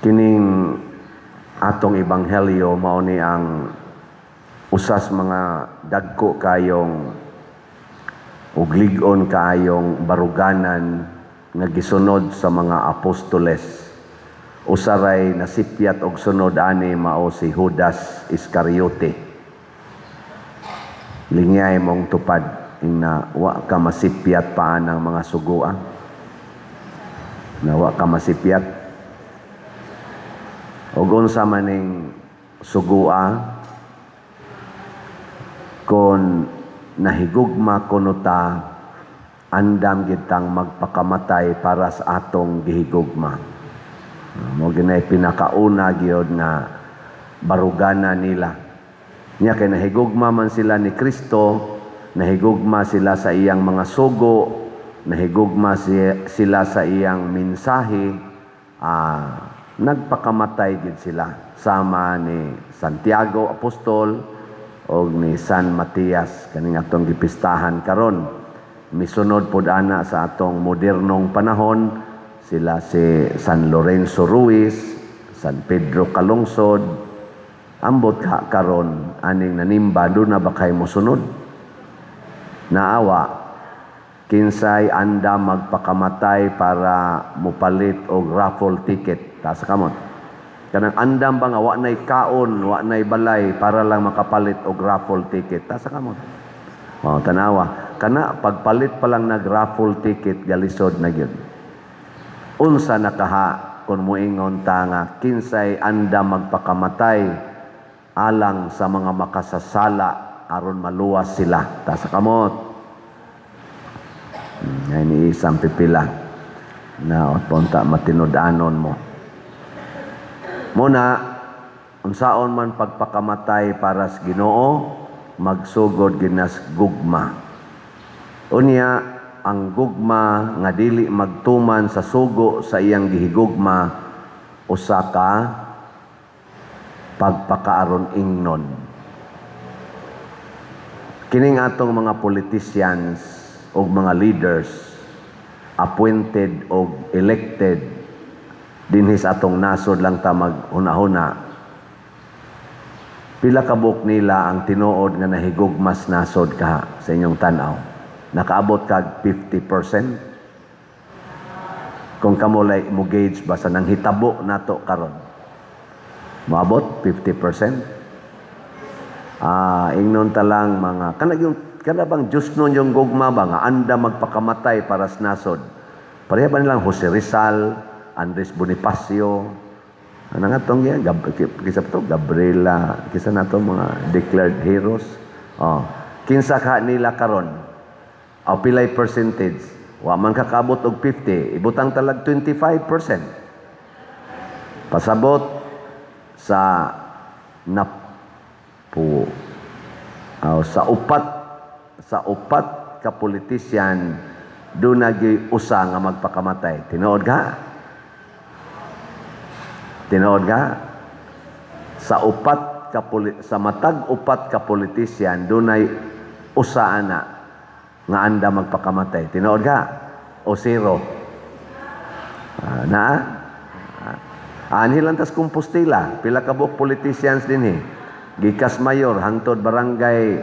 Kining atong ebanghelyo mao ni ang usas mga dagko kayong ug lig-on kaayong baruganan nga gisunod sa mga apostoles. Usaray nasipyat og sunod ani mao si Judas Iscariote. Lingyay mong tupad ing wa ka masipyat pa ng mga sugua. Na wa ka masipyat. Og unsa man ning sugua kon nahigugma kuno ta, andam gitang magpakamatay para sa atong gihigugma. Mo ginay pinakauna gyud nga barugana nila. Nya kay nahigugma man sila ni Kristo, nahigugma sila sa iyang mga sugo, nahigugma sila sa iyang mensahe, nagpakamatay gid sila sama ni Santiago Apostol og ni San Matias kaning atong gipistahan karon. Misunod pod ana sa atong modernong panahon sila si San Lorenzo Ruiz, San Pedro Calungsod. Ambot ka karon aning nanimba, do na ba kay mosunod? Naawa kinsay anda magpakamatay para mopalit og raffle ticket? Taas kamot. Kanang andam ba nga wa nay kaon, wa nay balay para lang makapalit og raffle ticket? Taas kamot. Oh, tanawa. Kana pagpalit pa lang nag raffle ticket, galisod na gyud. Unsa na kaha kung moingon ta nga kinsay anda magpakamatay alang sa mga makasasala aron maluwas sila? Taas kamot. Ay ni isang pipila na punta matinud-anon mo. Muna, unsaon man pagpakamatay para sa Ginoo, magsugod ginas gugma. Unya, ang gugma nga dili magtuman sa sugo sa iyang gihigugma, usa ka pagpakaaron ingnon. Kining atong mga politicians og mga leaders appointed og elected dinhi sa atong nasod lang ta maghuna-huna. Pila ka buok nila ang tinuod nga nahigugmas nasod ka sa inyong tan-aw? Nakaabot kag 50%? Kung kamo lay mo gauge ba sa nanghitabo nato karon, moabot 50%? Ingnon ta lang mga kana yung kana bang Diyos nun yung gugma ba nga anda magpakamatay para sa nasod? Pareha ba nilang Jose Rizal, Andres Bonifacio, ano nga tong yan? Kisa to, Gabriela, kisa na to mga declared heroes. Oh. Kinsa ka nila karon? O pilay percentage? Wa man kakabot og 50, ibutang talag 25%. Pasabot sa napu oh, sa upat ka politician duna gyud usa nga magpakamatay. Tinuod ka? Tinuod ka? Sa matag upat ka politician dunay usa ana nga anda magpakamatay. Tinuod ka? O zero? Na? Anhi lang tas Compostela, pila ka buok politicians dinhi. Gikas mayor hangtod barangay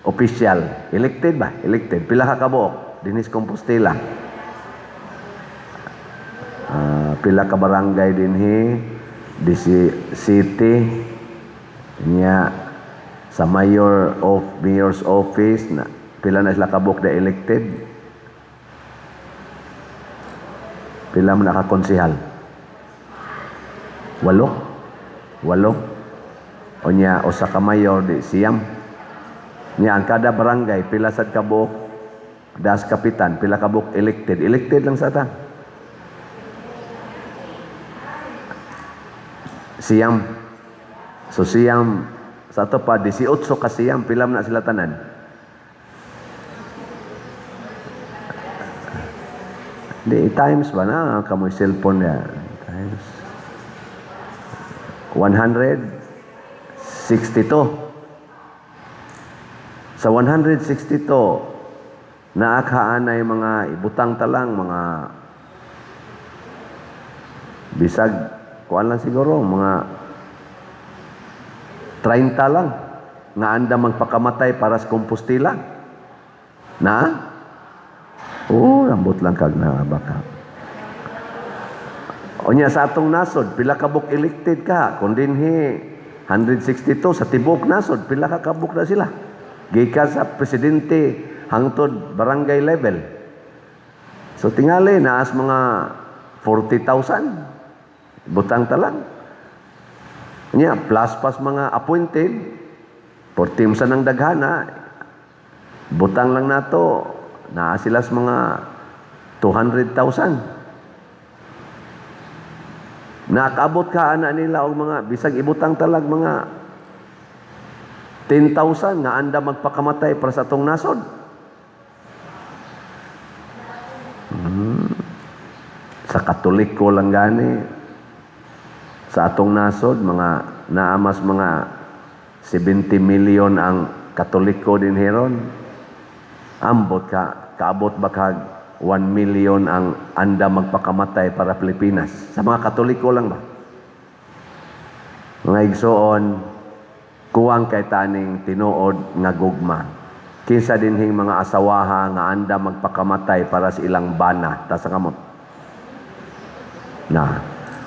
official, elected ba? Elected. Pila ka kabuok dinhi sa Compostela? Pila ka barangay dinhi di si city nya sa mayor's office na pila na sila kabuok na elected? Pila man nakakonsehal? Walo, walo. Unya usa ka mayor di siyam. Nya ang kada barangay pila sad kabuok das kapitan? Pila kabuok elected? Elected lang sa ta siyam. So siyam sa ato pa 18 ka siyam, pila man na sila tanan? Di times ba na kamoy cellphone niya? Times 162. Sa 162 naakaanay mga ibutang talang mga bisag Kuan lang siguro, mga 30 lang nga andam magpakamatay para sa Compostela. Na? Oh, ambot lang kag na baka. Unya sa atong nasod, pila ka buok elected ka? Kung dinhi 162 sa tibuok nasod, pila ka kabuok na sila? Gikan sa presidente hangtod barangay level. So tingali naas mga 40,000. Butang talang. Nya plus pas mga appointed, 40 sa nang daghana, butang lang nato naa sila sa mga 200,000. Nakaabot ka ana nila og mga bisag ibutang talag mga 10,000 nga andam magpakamatay para sa atong nasod? Sa Katoliko lang gani sa atong nasod, mga naamas mga 70 million ang Katoliko din heron. Ambot ka, kaabot ba kag 1 million ang andam magpakamatay para Pilipinas? Sa mga Katoliko lang ba? Mga igsoon, kuwang kay taning tinuod nga gugma. Kinsa dinhing mga asawaha nga andam magpakamatay para sa ilang bana? Taas kamot. Na,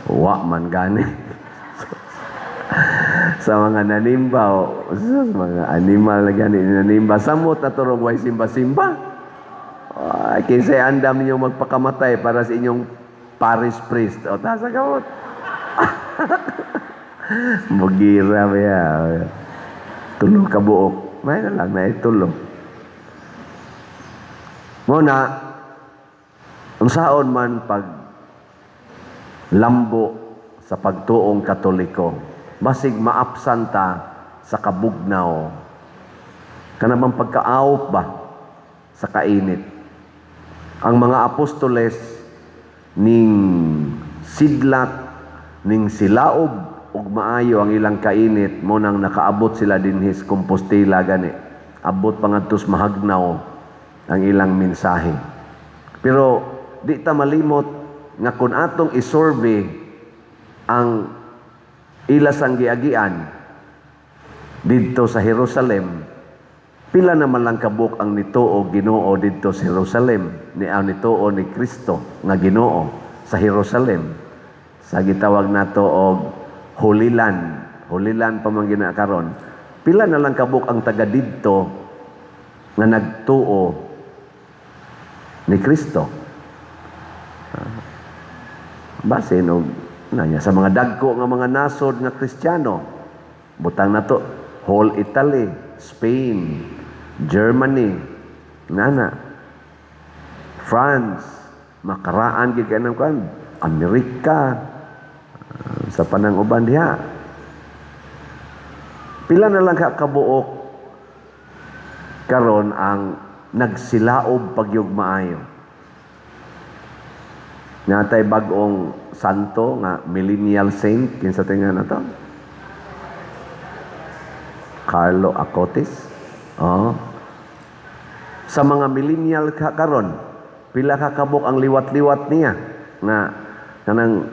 wa man gani. Sa mga nanimba, o, sus, mga animal na gani nanimba. Samot na turong way simba-simba. Ay, kinsay andam ninyo magpakamatay para sa inyong parish priest? O, taas kamot. Mugira ba ya? Tulo ka buok. May na lang, na tulo. Muna, unsaon man pag lambo sa pagtuong Katoliko, basig maapsan ta sa kabugnaw. Kanang pagkaawop ba sa kainit. Ang mga apostoles ning sidlak, ning silaob ug maayo ang ilang kainit, mo nang nakaabot sila dinhi sa Compostela gani. Abot pa ngadto sa mahagnaw ang ilang mensahe. Pero di ta malimot nga kung atong isurvey ang ila sang giagian didto sa Jerusalem, pila naman lang kabuk ang nituo Ginoo didto sa Jerusalem, ni ang nituo ni Kristo nga Ginoo sa Jerusalem, sa gitawag nato og Holy Land? Holy Land pa man gina karon. Pila na lang kabuk ang taga didto nga nagtuo ni Kristo? Base og nanya sa mga dagko nga mga nasod nga Kristiyano, butang nato whole Italy, Spain, Germany, nana France, makaraan gid kay kuan, Amerika, sa panang uban diha, pila na lang ka kabuok karon ang nagsilaob pagyug maayo? Natay bag-ong santo nga millennial saint, kinsa tinga na to? Carlo Acutis. Oh. Sa mga millennial ka karon, pila ka kabuk ang liwat-liwat niya nga kanang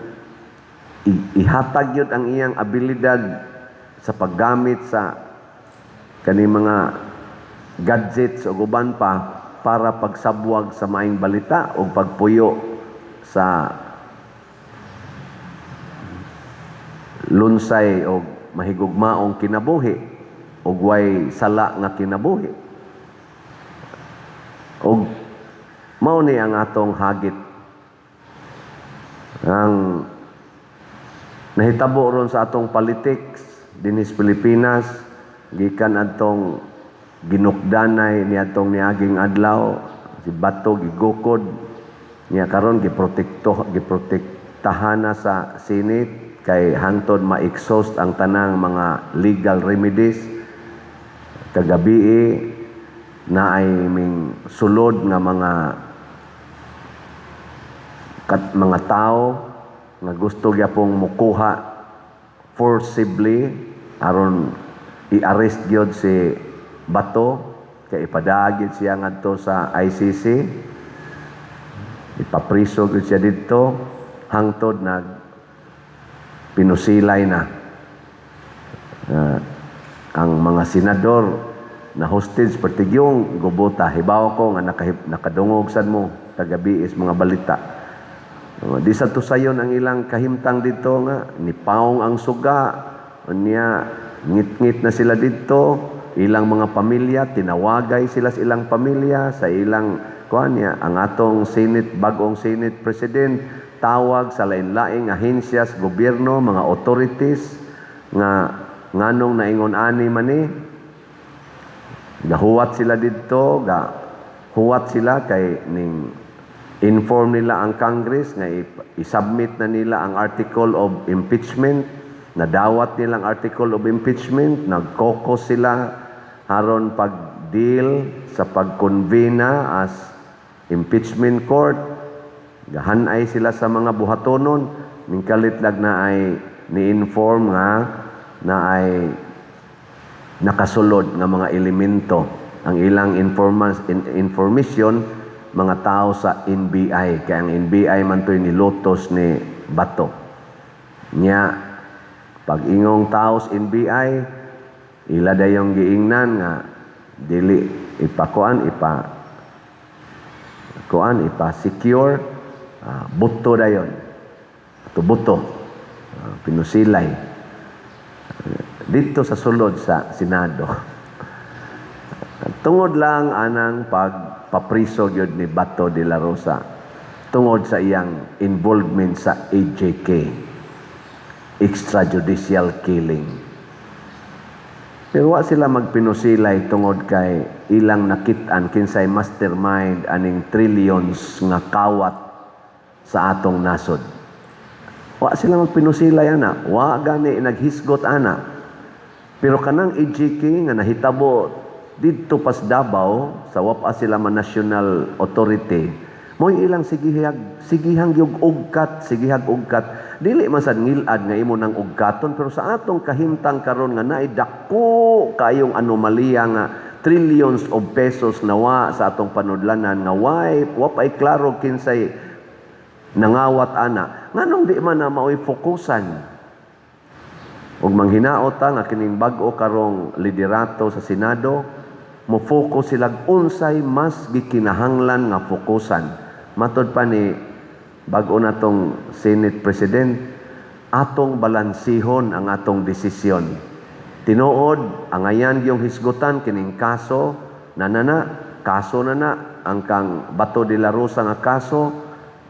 ihatag yun ang iyang abilidad sa paggamit sa kani mga gadgets o uban pa para pagsabwag sa maayong balita o pagpuyo sa lunsay o mahigugmaong kinabuhi o way sala nga kinabuhi? Og mao ni ang atong hagit. Ang nahitabo ron sa atong politics dinhi sa Pilipinas gikan adtong ginukdanay ni atong niaging adlaw, si Bato gigukod niya, karon giprotektahan na sa Senate kay hangtod ma-exhaust ang tanang mga legal remedies. Kagabi na ay ming sulod nga mga kat, mga tao nga gusto gyapong mukuha forcibly aron i-arrest gyud si Bato kay ipadagit siya ngadto sa ICC, ipapriso gyud siya didto hangtod nag Pinusilay na. Ang mga senador na hostage pertigyong gubota, hibaw ko nga nakadungog sad mo kagabi is mga balita. Di sa tusayon ang ilang kahimtang dito nga nipaong ang suga unya ngit-ngit na sila dito, ilang mga pamilya, tinawagay sila sa ilang pamilya sa ilang kuan niya. Ang atong Senate, bagong Senate President, tawag sa lain-laing ahensya sa gobyerno, mga authorities, nga nganong naingon ani man ni. Gahuwat sila didto, ga huwat sila kay ning inform nila ang Congress nga i-submit na nila ang article of impeachment. Nadawat nilang article of impeachment, nagkokos sila aron pag-deal sa pag-convene na as impeachment court. Gahanay sila sa mga buhatonon, ning kalit lag na ay ni-inform nga na ay nakasulod nga mga elemento ang ilang information, mga tao sa NBI, kay ang NBI man to'y nilutos ni Bato nya. Pag ingong tao sa NBI, ila dayong giingnan nga dili ipakuan, ipa kuan, ipa secure, buto dayon ato, buto, pinusilay dito sa sulod sa Senado. Tungod lang anang pagpapriso gyud ni Bato de la Rosa tungod sa iyang involvement sa EJK, extrajudicial killing. Pero wa sila magpinusilay tungod kay ilang nakit-an kinsay mastermind aning trillions nga kawat sa atong nasod. Wa sila magpinusilay ana, wa gani naghisgot ana. Pero kanang EJK nga nahitabo didto pas Davao sa wa pa sila man national authority, mo'y ilang sigihag sigihang gyud ugkat, sigihag ugkat. Dili man sad ngilad nga imo nang ugkaton, pero sa atong kahimtang karon nga naay dako kayong anomalya nga trillions of pesos nawa sa atong panudlanan nga way wa pay klaro kinsay nangawat ana, nganong di man na maoy fokusan? Ug manghinaot ta nga kining bag-o karong liderato sa Senado mo focus sila unsay mas gikinahanglan nga fokusan. Matod pa ni bag-o natong Senate President, atong balansihon ang atong desisyon. Tinuod, angayan yung hisgutan kining kaso na na kaso na na ang kang Bato de la Rosa nga kaso,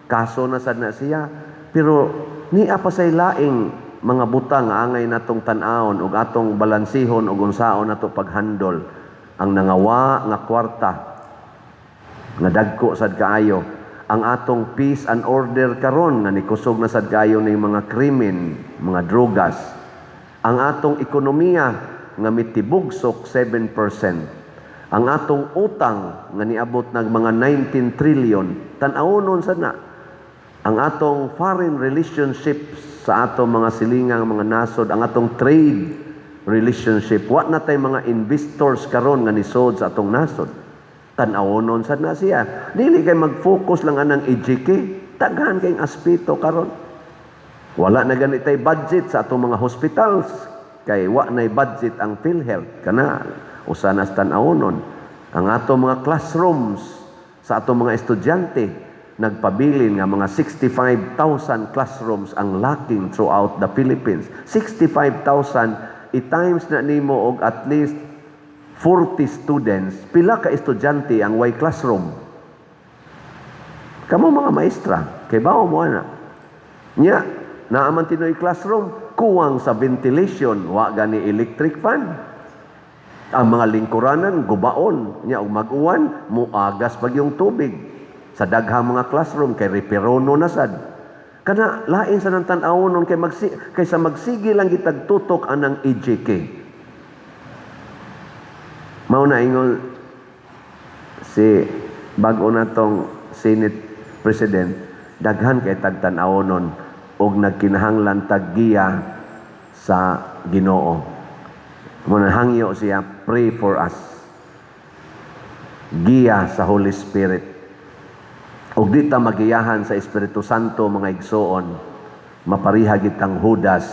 kaso na sad na siya. Pero niya pa say laing mga butang nga angay natong tan-awon ug atong balansihon ug unsaon nato paghandol ang nangawa nga kwarta nga dagko sad kaayo, ang atong peace and order karon nga nikusog na sad kaayo ning mga krimen, mga drogas, ang atong ekonomiya nga mitibugsok 7%, ang atong utang nga niabot nag mga 19 trillion. Tan-awonon sad na ang atong foreign relationships sa atong mga silingang mga nasod, ang atong trade relationship. Wa na tay mga investors karon nga nisod sa atong nasod. Tan-awonon sad na siya. Dili kay mag-focus lang anang EJK, daghan kayong aspeto karon. Wala na gani tay budget sa atong mga hospitals kay wa nay budget ang PhilHealth. Kana usa na sa tan-awonon. Ang atong mga classrooms sa atong mga estudyante, nagpabilin nga mga 65,000 classrooms ang lacking throughout the Philippines. 65,000, i-times na nimo og at least 40 students, pila ka estudyante ang way classroom? Kamo mga maestra, kay bao mo ana. Nya, naa man tinuoy classroom, kuwang sa ventilation, wa gani electric fan. Ang mga lingkuranan gubaon, nya og mag-uwan, muagas pag yung tubig. Sa daghang mga classroom kay reperono na sad. Kana lain sa nang tan-awon kay kaysa magsige lang gitag tutok anang EJK. Mao na ingon si bag-o natong Senate President, daghan kay tagtan-awonon og nagkinahanglan taggiya sa Ginoo. Mo hangyo siya, pray for us. Giya sa Holy Spirit. Ug di ta magiyahan sa Espiritu Santo, mga igsoon. Mapariha gitang Judas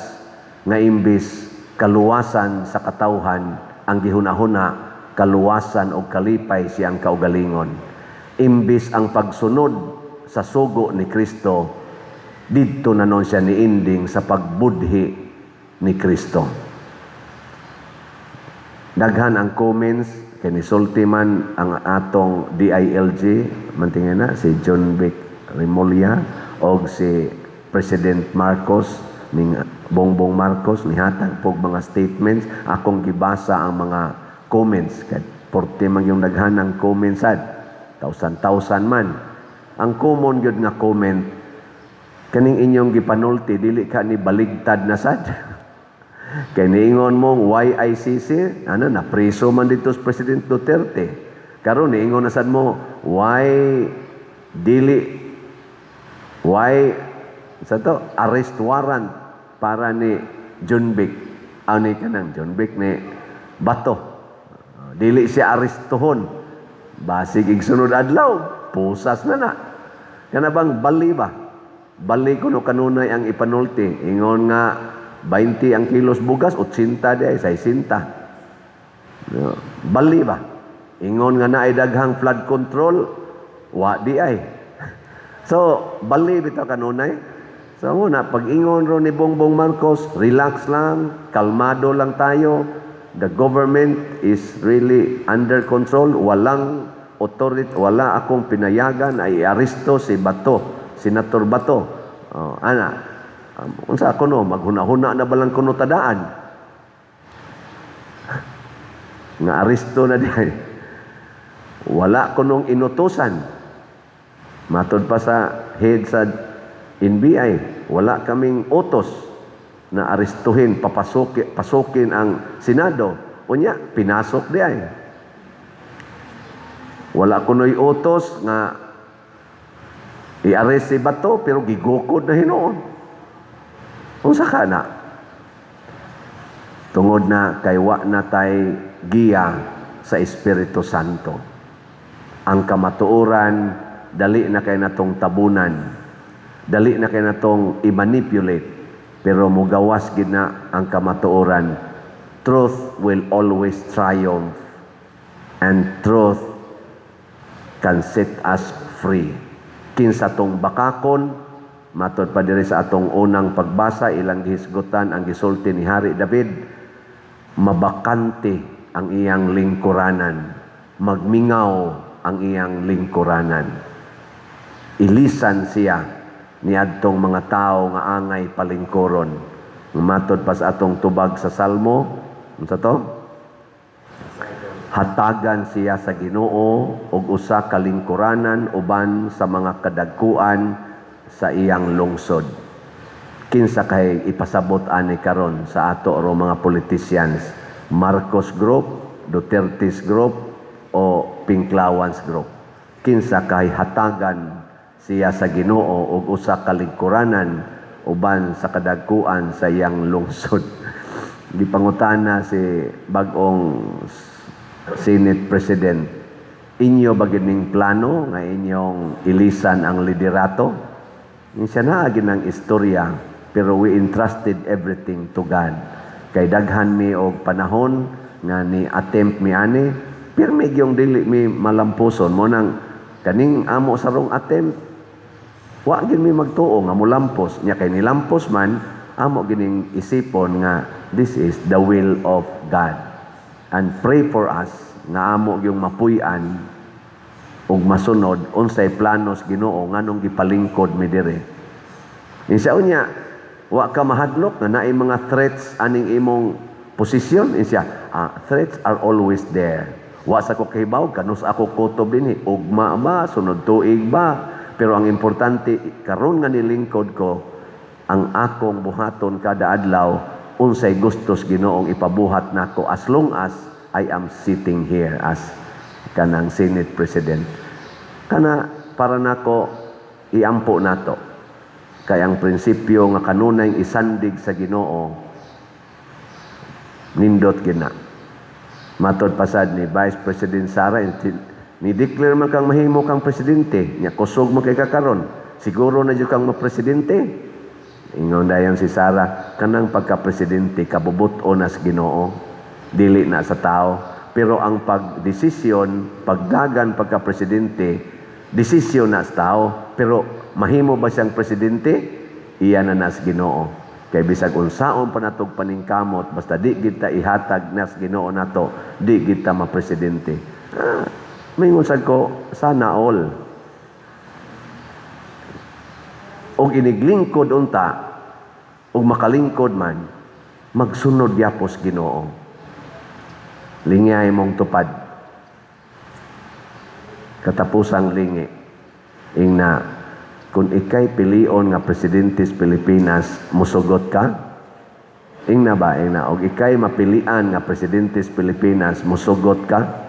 nga imbis kaluwasan sa katawhan ang gihunahuna, kaluwasan og kalipay siyang kaugalingon. Imbis ang pagsunod sa sugo ni Kristo, didto na nun siya niending sa pagbudhi ni Kristo. Daghan ang comments kay nisulti man ang atong DILG, mantingin na si Jonvic Remulla og si President Marcos, ning Bongbong Marcos, nihatag pog mga statements. Akong gibasa ang mga comments kay porte man yung daghan ang comments sad, thousand thousand man. Ang common gyud nga comment, "Kaning inyong gipanulti, dili ka ni baligtad na sad? Kay niingon mong YICC, ano, napriso man dito si President Duterte. Karon niingon na sad mo, why dili, why sa to arrest warrant para ni Jonvic, ani kanang Jonvic ni Bato. Dili siya arestuhon. Basig igsunod adlaw, pusas na na." Kana bang bali ba? Bali kuno kanunay ang ipanulti. Ingon nga 20 ang kilos bugas, 80 di ay 60. No, bali ba? Ingon nga naay daghang flood control, wa di ay. So, bali bitaw kanunay. So muna, pag ingon ro ni Bongbong Marcos, relax lang, kalmado lang tayo. The government is really under control. Walang authority, wala akong pinayagan ay aresto si Bato, Senator Bato. Oh, ana, unsa ako no, maghuna-huna na balang kuno tadaan nga aresto na di ay. Wala ko nung inutusan. Matod pa sa head sa NBI, wala kaming utos na arestuhin, papasukin, pasukin ang Senado. Unya, pinasok di ay. Wala kuno'y utos nga i-arrest si Bato, pero gigukod na hinuon. Unsa ka na? Tungod na kay wa na tay giya sa Espiritu Santo. Ang kamatuoran, dali na kay natong tabunan. Dali na kay natong i-manipulate. Pero mugawas gid na ang kamatuoran. Truth will always triumph and truth can set us free. Kinsa tong bakakon, matod pa diri sa atong unang pagbasa, ilang gihisgutan ang gisulti ni Hari David, mabakante ang iyang lingkuranan, magmingaw ang iyang lingkuranan. Ilisan siya niadtong mga tao nga angay palingkuron. Matod pa sa atong tubag sa Salmo, unsa to? Hatagan siya sa Ginoo og usa ka lingkuranan uban sa mga kadagkuan sa iyang lungsod. Kinsa kay ipasabot ani karon sa ato ro mga politicians? Marcos Group, Duterte's Group o Pinklawans Group? Kinsa kay hatagan siya sa Ginoo og usa ka lingkuranan uban sa kadagkuan sa iyang lungsod? Gipangutana si bag-ong Senate President, "Inyo ba gid ning plano nga inyong ilisan ang liderato?" Siya na ang istorya, pero we entrusted everything to God. Kay daghan mi og panahon nga ni attempt mi ani, pirmi gyung dili mi malampuson mo nang kaning amo sarong attempt, wa gid mi magtuo nga mulampos nya. Kay nilampos man, amo gining isipon nga this is the will of God and pray for us nga amo gyung mapuy-an ug masunod unsay planos Ginoo nganong gipalingkod mi diri. Insa unya, wa ka mahadlok nga naay mga threats aning imong posisyon? Insa, threats are always there. Wa sa ko kahibaw kanus ako kutob dinhi, ugma ba, sunod tuig ba, pero ang importante karon nga nilingkod ko, ang akong buhaton kada adlaw, unsay gustos Ginoong ipabuhat nako as long as I am sitting here as kanang Senate President. Kana para nako iampo nato. Kay ang prinsipyo nga kanunay isandig sa Ginoo, nindot gina. Matod pasad ni Vice President Sara, ni declare man kang mahimo kang presidente, nya kusog man kay kakaron. Siguro na jud kang mapresidente. Ingon dayon si Sara, kanang pagka-presidente kabubut-on na sa Ginoo, dili na sa tao. Pero ang pagdesisyon, pagdagan pagka-presidente, desisyon na sa tao. Pero mahimo ba siyang presidente? Iya na na sa Ginoo. Kay bisag unsaon pa natog paningkamot, basta di kita ihatag na sa Ginoo nato, di kita mapresidente. Ah, mingon sad ko, sana all. Og iniglingkod unta, ug makalingkod man, magsunod yapos Ginoo. Lingay mong tupad. Katapusang lingi. Ingna, kung ikay pilion nga presidente sa Pilipinas, musugot ka? Ingna ba, ingna, og ikay mapilian nga presidente sa Pilipinas, musugot ka?